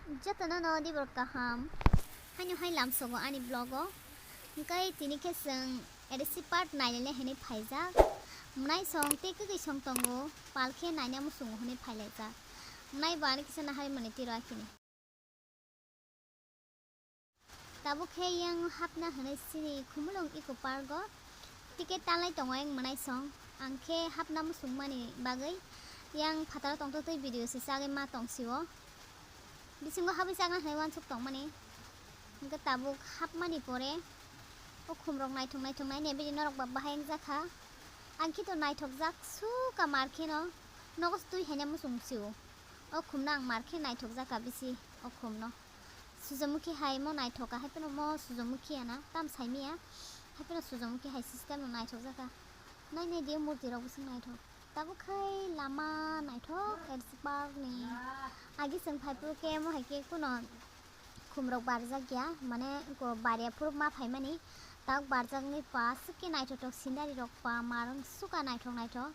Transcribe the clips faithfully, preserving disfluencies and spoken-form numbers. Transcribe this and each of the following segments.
Jotono no dibor kaham. Haino hai lamsogo ani vlog o. Hwnkhe tini khe chwng A D C part nailele hinwi phaijak. Mwnai song tei kwkwi song tongo, pal khe naina muchungo hinwi phailaijak. Mwnai bo ani kisa nahari mani tiro akhini. Tabuk khe yang hapna hinwi chini Khumulwng Eco Park o ticket talnai tongo yang mwnai song. Ang khe hapna muchungmani bagwi yang phataro tongtotwi video se chagwi ma tong sio. Bisingo habwi chakna hinwi uansuk tongmani. Hwnkhe tabuk hapmani pore o khumrok naithok naithok nainai bini norok ba bahai wngjakha. Ang khe to naithokjak sukha mar kheno nogo se twi haina muchung sio. O khumno ang mar khe naithokjakha bisi o khumno. Sujamukhi hai mo naithok kha, hai phano mo Sujamukhi ya na, tam saimiya. Hai phano Sujamukhi hai system no naithokjakha. Nainai di murti rok bwswk naithok. Tabuk khai lama naithok A D C park ni. Agi chwng phaiphuru khe mo hai khe kuno khumrok barjak ya, mane ko barya phuru ma phaimani. Tabuk barjakni pa swk khe naithotok scenery rok pa marwng sukha naithok naithok.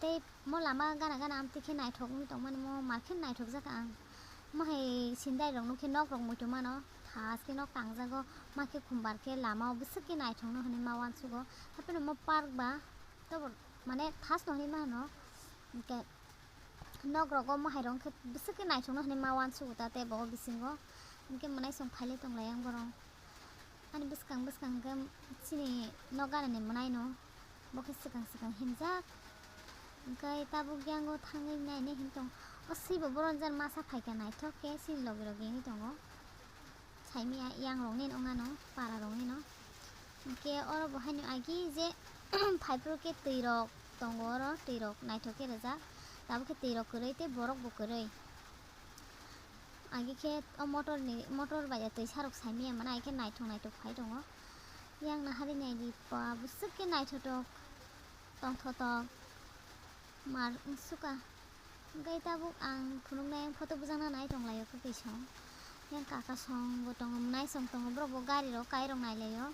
Tei mo lama gana gana amtwi khe naithok wngwi tongmani, mo mar khe naithokjakha ang. Mo hai scenery rok nukhe nok rok muitu mano, thas khe nok tangjago, ma khe khumbar khe lama o bwswk khe naithokno hinwi ma uansugo. Hai phano mo park ba tobor mane thas no hinwi mano, hwnkhe nok rogo mo hai rok khe bwswk khe naithokno hinwi ma uansugo ta tei bo bisingo, hwnkhe mwnai song phailai tonglai ang borok. Ani bwskang bwskang khe chini nok ganani mwnaino bo khe swkang swkang himjak. Hwnkhe tabuk yango thangwi nainai hin tong. O swibo boronjan masa phaikha naithok khe chini logi logi wngwi tongo. Saimiya yang rokni wngano para rokni no. Hwnkhe oro bo haino agi je phaiphuru khe twi rok tongo oro, twi rok naithok khe rijak. Tabuk khe twi rok kwrwi tei borok bo kwrwi. Agi khe o motor ni, motor bai ya twi sarok saimiya mano, ai khe naithok naithok phai tongo. Yang nahari nai di pa bwswk khe naithotok, tongthotok, mar wngsukha. Hwnkhe tabuk ang phunuknai photo bujakna nai tonglaio kwkwi song. Yang kaka song bo tongo, mwnai song tongo, borok bo gari rok kai rok nailaio.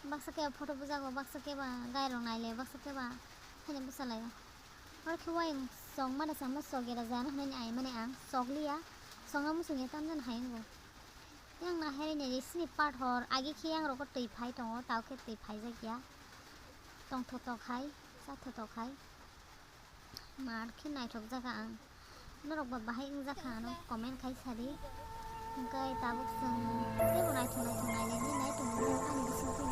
Baksa khe photo bujago, baksa khe ba gari rok nailaio, baksa khe ba haino bwsalaio. Oro khe uayung chokmani samo chokya rwjak hinwi ai mani ang chokliya, chokna muchungya tamjani hai wngo. Yang nahari nini sini pathor agi khe yang rogo twi phai tongo, tao khe twi phaijak ya. Tongthotok hai, chathotok hai. Mar khe naithok jakha ang. Norok ba bahai wngjakha ano comment khai sadi. Hwnkhe tabuk chwng teibo naithok naithok nailai di, nai tongwi ani bising twi.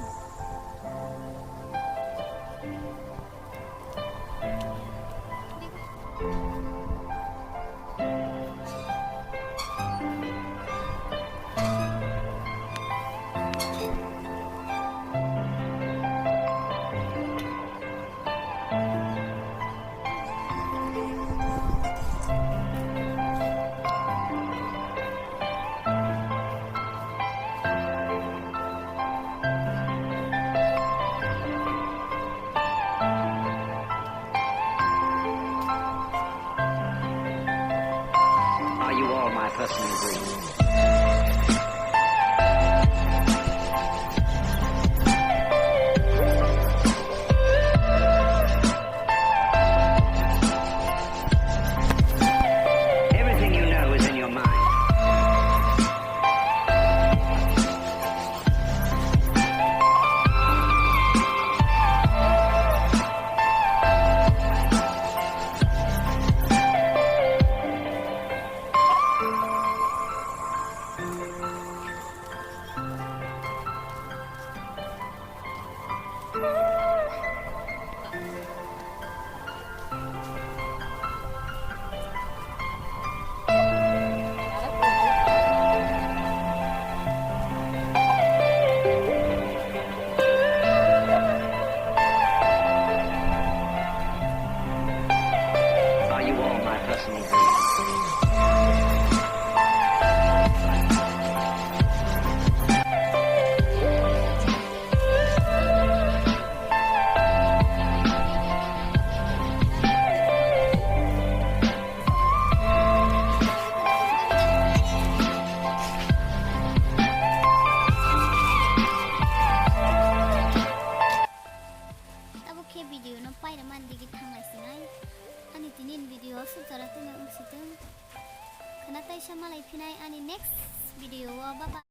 Are you all my personal dreams? Everything you know is in your mind. Khwna taisa malai phinai ani next video o. Bye bye.